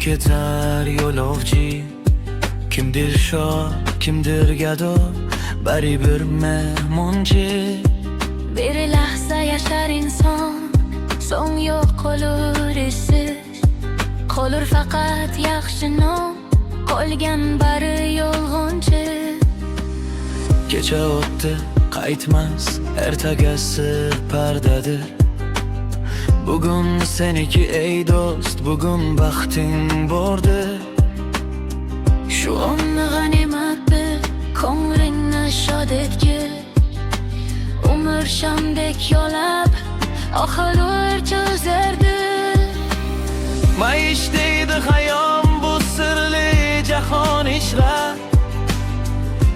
Ketar yo'lovchi. Kimdir shoh, kimdir gado, baribir mehmonchi. Bir lahza yashar inson, so'ng yo'q qolur izsiz. Qolur faqat yaxshi nom, qolgan bari yolg'onchi. Kecha o'tdi, qaytmas, ertagasi pardadir. Bugun seniki, ey do'st, bugun baxting bordir. Shu onni g'animat bil, ko'nglingni shod etgil. Umr shamdek yonib, oxir o'chirdir. Maish deydi Hayyom bu sirli jahon ichra.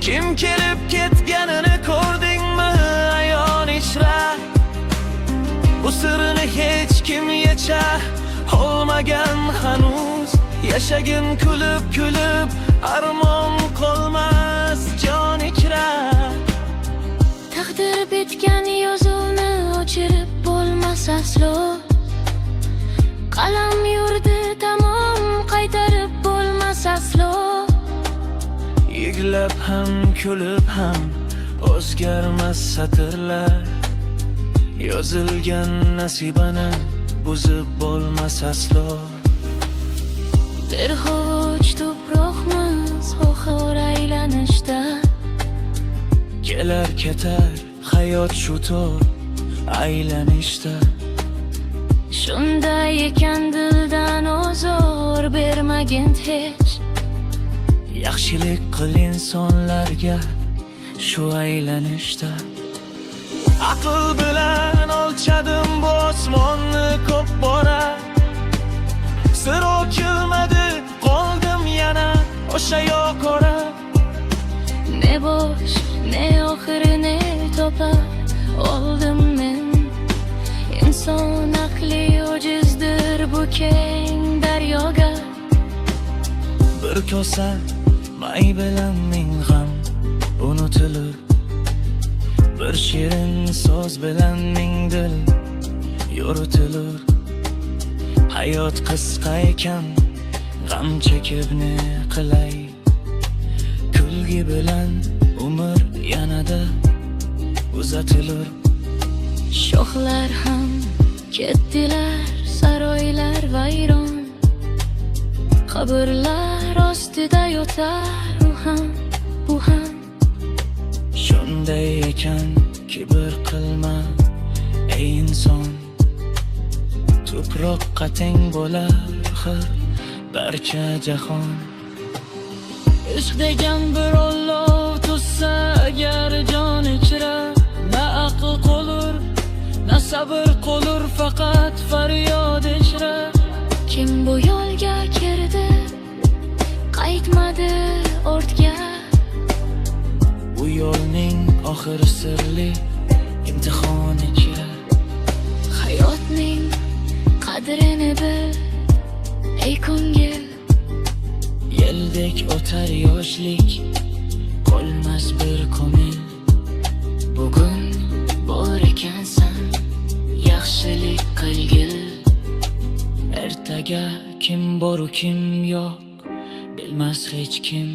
Kim kelib ketganini ko'rdingmi ayon ichra? Bu sirni hech kim yecha olmagan hanuz. Yashagin kulib kulib, armon qolmas jon ichra. Taqdir bitgan yozuvni o'chirib bo'lmas aslo. Qalam yurdi tamom, qaytarib bo'lmas aslo. Yig'lab ham, kulib ham o'zgarmas satrlar. Yozilgan nasibani buzib bo'lmas aslo. Bir hovuch tuproqmiz oxir aylanishda. Kelar ketar hayot shu to'r aylanishda. Shunday ekan, dildan ozor bermagin hech. Yaxshilik qil insonlarga shu aylanishda. Aql bilan o'lchadim bu osmonni ko'p bora. Sir ochilmadi, qoldim yana o'sha yoq ora. Ne bosh, ne oxirini topa oldim men. Inson aqli ojizdir bu keng daryoga. Bir kosa may bilan ming g'am unutilur. Bir shirin so'z bilan ming dil yuritilur. Hayot qisqa ekan, g'am chekib ne qilay? Kulgi bilan umr yanada uzatilur. Shohlar ham ketdilar, saroylar vayron. Qabrlar ostida yotar u ham, bu ham. Shunday ekan, kibr qilma, ey inson. Tuproqqa teng bo'lar axir barcha jahon. Ishq degan bir olov tutsa agar jon ichra, na aql qolur, na sabr qolur, faqat faryod ichra. Kim bu yo'lga kirdi, qaytmadi ortga. Bu yo'lning oxiri sirli imtihon ichra. Hayotning qadrini bil, ey ko'ngil. Yeldek o'tar yoshlik, qolmas bir ko'ngil. Bugun bor ekansan, yaxshilik qilgil. Ertaga kim boru, kim yo'q, bilmas hech kim.